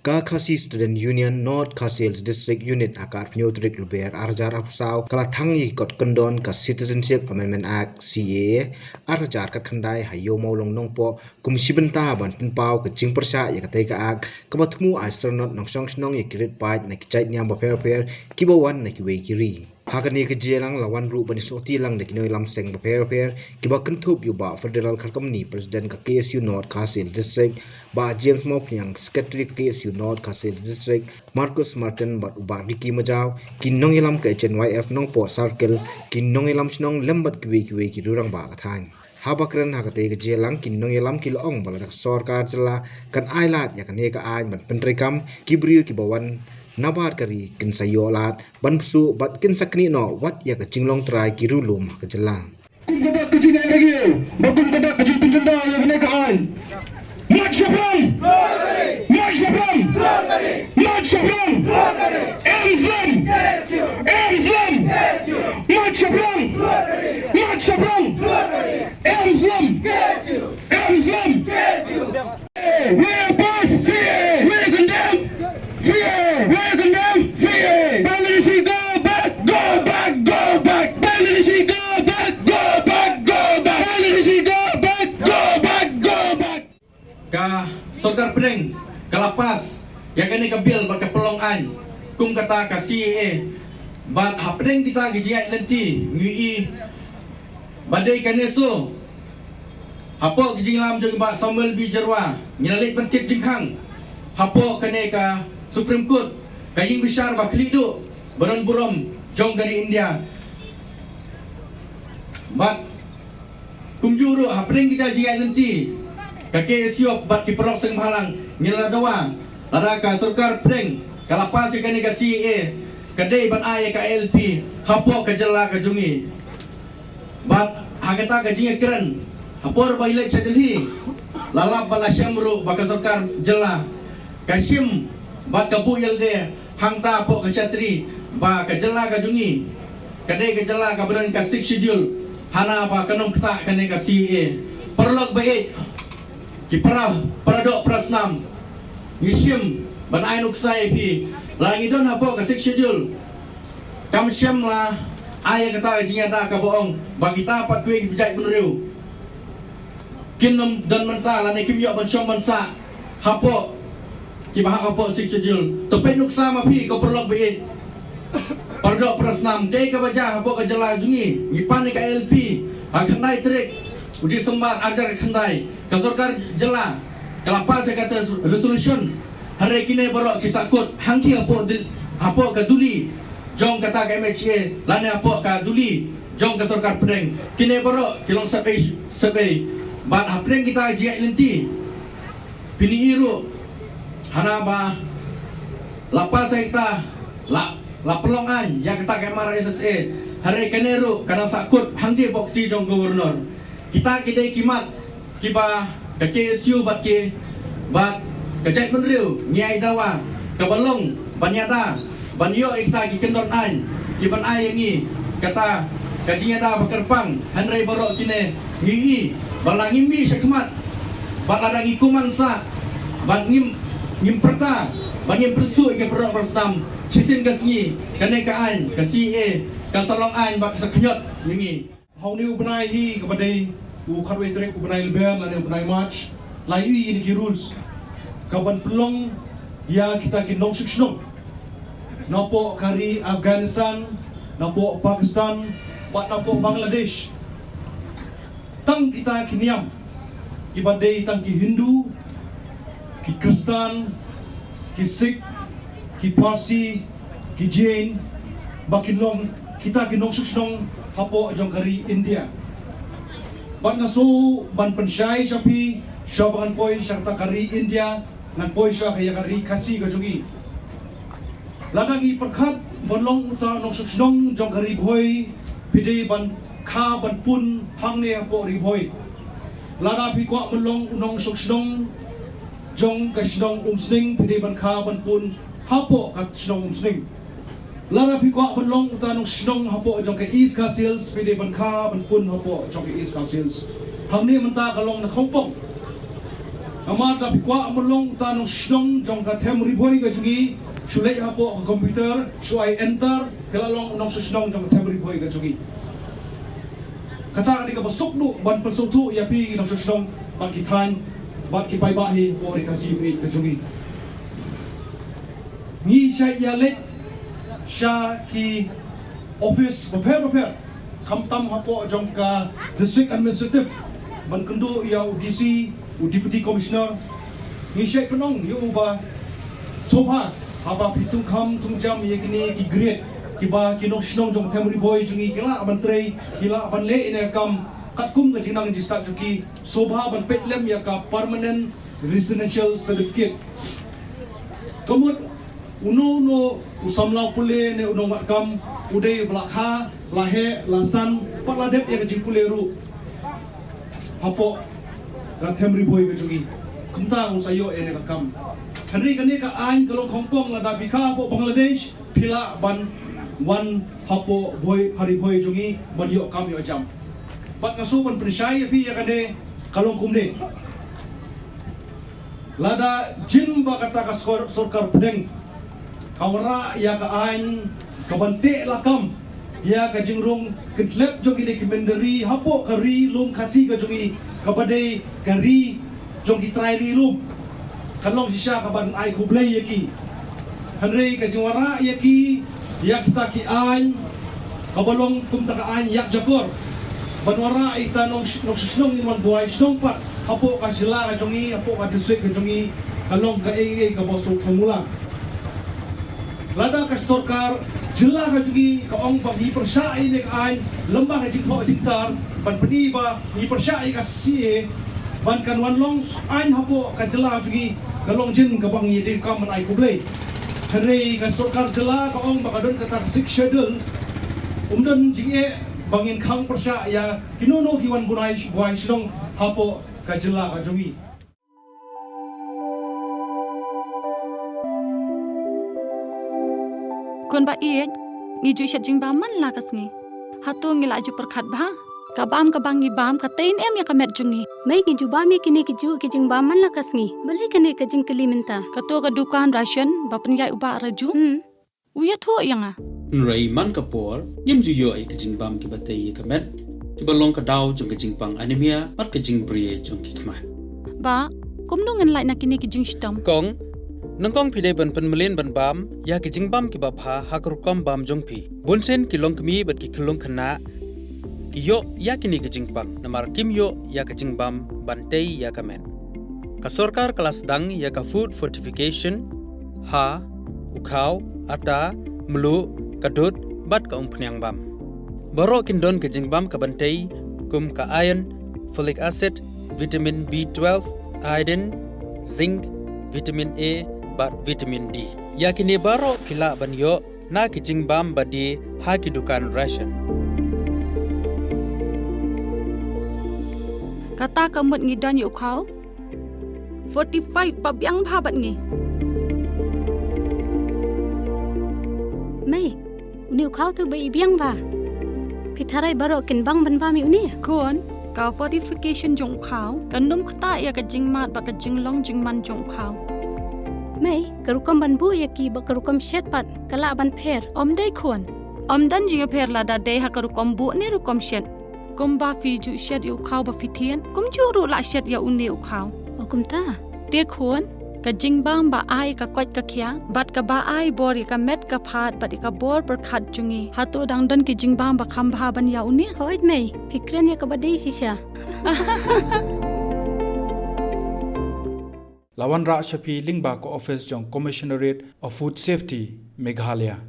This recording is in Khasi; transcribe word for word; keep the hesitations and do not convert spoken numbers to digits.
Ka Khasi Student Union North Khasi Hills District Unit ha ka arphew tarik Lber arhajar arphew saw ka la thang ïa ki kot kyndon ka Citizenship Amendment Act, C A A, arhajar khatkhyndai ha Ïew Mawlong Nongpoh kum shi bynta ban pynpaw ka jingpyrshah ïa katei ka Act kaba thmu ai syrnod nongshong shnong ïa ki rit paid na ki jait niam bapher bapher kiba wan na kiwei ki ri. Ha kane ka jingïalang la wan ruh ban ïasngewthuh lang da ki nongïalam seng bapher bapher kiba kynthup ïa u Bah Federal Kharkhamni, President ka K S U North Khasi Hills District, Bah James Mawphniang, Secretary ka K S U North Khasi Hills District, Marcus Martin bad u Bah Ricky Majaw, ki nongïalam ka H N Y F Nongpoh Circle, ki nongïalam shnong lem bad kiwei kiwei ki rangbah ka thaiñ. Haba kren ha katei ka jingïalang, ki nongïalam ki la ong ba lada ka sorkar jylla kan ailad ïa kane ka aiñ ban pyntreikam, ki briew kiba wan nabar ka ri kin sa ïoh lad ban pyrshah bad kin sa knieh noh wat ïa ka jinglong trai ki riewlum ha ka jylla. Kum kata ka jingïalang ba kum kata ka jingpynjynda ïa kane ka aiñ. Mach shaphrang! Mach shaphrang! Mach shaphrang! M Slim! M Slim! Mach shaphrang! Mach shaphrang! M Slim! M Slim! We oppose C A! We condemn C A! We condemn C A! Bangladeshi, go back! Go back! Go back! Bangladeshi, go back! Go back! Go back! Bangladeshi, go back! Go back! Go back! Ka sorkar pdeng ka la pass ïa kane ka bill bad ka pynlong aiñ kum kata ka C A A. Bad hapdeng kita ki jingïaid lynti ngi i ba dei kane shuh hapoh ki jingïalam jong i Bah Samuel B Jyrwa ngi la leit ban kit jingkhang hapoh kane ka Supreme Court, ka ïing bishar ba khlieh duh ba don burom jong ka ri India. Bad kumjuh ruh hapdeng kita jingïaid lynti ka K S U bad ki paralok seng bhalang ngi la dawa lada ka sorkar pdeng ka la pass ïa kane ka C A A ka dei ban ai ïa ka I L P hapoh ka jylla ka jong ngi. Bad ha kata ka jingïakren ha por ba i leit sha Delhi la lap bad la shem ruh ba ka sorkar jylla ka shim bad ka buh ïalade hangta hapoh ka shatri ba ka jylla ka jong ngi ka dei ka jylla kaba don ka Sixth Schedule hana ba kan ym ktah kane ka C A A. Paralok ba ïeit, ki para, para doh para snam, ngi shim ban ai nuksa ïa phi, la ngi don hapoh ka Sixth Schedule kam shym la ai ïa kata ka jingïada kaba ong ba kita pat kiwei ki jaitbynriew kin ym don mynta lane kim ïoh ban shong ban sah hapoh kiba hap hapoh Sixth Schedule. To peit nuksa ma phi ko paralok ba ïeit, para doh para snam, kaei kaba jia hapoh ka jylla jong ngi. Ngi pan ïa ka I L P ha khyndai tarik u December arhajar khyndai. Ka sorkar jylla ka la pass ïa kata resolution. Hynrei kine baroh ki sahkut hangtei hapoh Dil-, hapoh ka duli jong kata ka M H A lane hapoh ka duli jong ka sorkar pdeng. Kine baroh ki long sep ei sep ei. Bad hapdeng kita ka jingïaid lynti phin i ruh hana ba la pass ïa kata, la, la pynlong aiñ ïa kata ka M R S S A. Hynrei kane ruh ka nang sahkut hangtei hapoh kti jong Governor. Kita ki dei ki mat kiba ka K S U bad ki, bad ka jaitbynriew ngi ai dawa kaba long ban ïada ban ïoh ïa kita ki kyndon aiñ kiban ai ïa ngi kata ka jingïada ba kyrpang. Hynrei baroh kine ngi i ba la ngim mih shakhmat bad lada ngi kuman sah bad ngim, ngim pyrta bad ngim pyrshah ïa ki para doh para snam shisien ka sngi kane ka aiñ ka C A A kan sa long aiñ bad sa khñiot ïa ngi. Ha une u bnai hi kaba dei u khatwei tarik u bnai Lber lane u bnai March, la ïohi ïa ki rules kaban pynlong ïa kita ki nongshong shnong napoh ka ri Afghanistan, napoh Pakistan bad napoh Bangladesh. Tang kita ki niam kiba dei tang ki Hindu, ki Khristan, ki Sikh, ki Parsi, ki Jain, ba kin long kita ki nongshong shnong hapoh jong ka ri India. Bad nga sngew ban pynshai sha phi, sha ba ngan poi sha kata ka ri India, ngan poi sha ka ïa ka ri Khasi ka jong ngi. Lada ngi pyrkhat ban long uta u nongshong shnong jong ka Ri Bhoi, phi dei ban kha ban pun hangne hapoh Ri Bhoi. Lada phi kwah ban long u nongshong shnong jong ka shnong Umsning, phi dei ban kha ban pun hapoh ka shnong Umsning. Lada phi kwah ban long uta u nongshong shnong hapoh jong ka East Khasi Hills, phi dei ban kha ban pun hapoh jong ka East Khasi Hills. Hangne mynta ka long na Khongpong. Namar da phi kwah ban long uta u nongshnong jong ka them Ri Bhoi ka jong ngi, shu leit hapoh ka computer, shu ai enter, phi la long u nongshnong jong ka them Ri Bhoi ka jong ngi. Kata ka dei kaba suk duh ban pynsngewthuh ïa phi ki nongshnong bad ki thaiñ bad ki paidbah hi hapoh Ri Khasi Jaiñtia ka jong ngi. Ngi shait ïaleit sha ki office bapher bapher, khamtam hapoh jong ka District Administrative, ban kynduh ïa u D C, u Deputy Commissioner. Ngi shait pynong ïa u ba sngewbha, haba phi thung kham thung jam ïa kine ki grade, kiba ki nongshnong jong them Ri Bhoi jong ngi ki lah ban trei, ki lah ban leh ïa kane ka kam katkum ka jingnang jingstad jong ki, sngewbha ban peit lem ïa ka permanent residential certificate. Ka mut uno uno u samla pule ne u nongwad kam u dei ba la kha, la heh, la san, bad la dep ïa ka jingpule ruh hapoh ka them Ri Bhoi ka jong ngi. Kumta un sa ïoh ïa kane ka kam. Hynrei kane ka aiñ ka long khongpong, lada phi kha hapoh Bangladesh phi lah ban wan hapoh Bhoi, ha Ri Bhoi jong ngi ban ïoh kam ïoh jam. Bad nga shu ban pynshai ïa phi ïa kane ka long kumne. Lada jin ba kata ka sor-, sorkar pdeng ka wanrah ïa ka aiñ kaban teh lakam ïa ka jingrung kyntlep jong kine ki mynder ri hapoh ka ri lum Khasi ka jong ngi, kaba dei ka ri jong ki trai ri lum, kan long shisha kaban ai khublei ïa ki. Hynrei ka jingwanrah ïa ki ïa kita ki aiñ kaba long kumta ka aiñ ïak jakor ban wanrah ïa kita nong, nongshong shnong, ngin wan buaid shnong pat hapoh ka jylla ka jong ngi, hapoh ka district ka jong ngi, ka long kaei kaei kaba sngewthuh mula. Lada ka sorkar jylla ka jong ngi ka ong ba ngi pyrshah ïa kane ka aiñ lem bad ka jingthoh jingtar, ban pyni ba ngi pyrshah ïa ka C A, ban kan wan long aiñ hapoh ka jylla jong ngi, ka long jin kaba ngi dei kam ban ai khublei. Hynrei ka sorkar jylla ka ong ba ka don kata ka Sixth Schedule, um don jingeh ba ngin khang pyrshah ïa kino kino ki wan buaid, buaid shnong hapoh ka jylla ka jong ngi. Khun ba ïeit, ngi ju shet jingbam man la ka sngi. Hato ngi la ju pyrkhat bha? Ka bam kaba ngi bam ka tei ne em ïa ka met jong ngi? Mei, ngi ju bam ïa kine ki juh ki jingbam man la ka sngi. Balei kane ka jingkylli mynta? Kato ka dukan ration ba pynïaid u Bah Raju. Hmm. U ïathuh ïa nga. Hynrei man ka por ngim ju ïoh ïa ki jingbam kiba tei ïa ka met, kiba long ka daw jong ka jingpang anemia bad ka jingbriew jong ki khmat. Bah, kumno ngan lait na kine ki jingshitom? Kong, nyngkong phi dei ban pynmlien ban bam ïa ki jingbam kiba bha ha ka rukom bam jong phi. Bunsien ki longkmie bad ki khyllung khynnah ki ïoh ïa kine ki jingpang namar kim ïoh ïa ka jingbam ban tei ïa ka met. Ka sorkar ka la sdang ïa ka food fortification ha u khaw, ata, mluh, ka dud bad ka umphniang bam. Baroh kin don ka jingbam kaban tei kum ka iron, folic acid, vitamin B twelve, iodine, zinc, vitamin A bad vitamin D. Ïa kine baroh phi lah ban ïoh na ki jingbam ba die ha ki dukan ration. Kata ka mut ngi don ïa u khaw fortified ba biang bha bad ngi. Mei, une u khaw te ba i biang bha. Phi tharai baroh kin bang ban bam ïa une? Khun, ka fortification jong u khaw kan ym ktah ïa ka jingmad bad ka jinglong jingman jong u khaw. Mei, ka rukom ban buh ïa ki bad ka rukom shet pat ka lah ban pher? Ym dei khun. Ym don jingïapher lada dei ha ka rukom buh ne rukom shet. Kumba phi ju shet ïa u khaw ba phi thied, kumjuh ruh lah shet ïa une u khaw. O kumta? Te khun, ka jingbam ba ai ka koit ka khiah bad kaba ai bor ïa ka met ka phad bad ïa ka bor pyrkhat jong ngi, hato dang don ki jingbam ba kham bha ban ïa une? Hooid mei, phi kren ïa kaba dei shisha. La wanrah sha phi lyngba ka office jong Commissionerate of Food Safety, Meghalaya.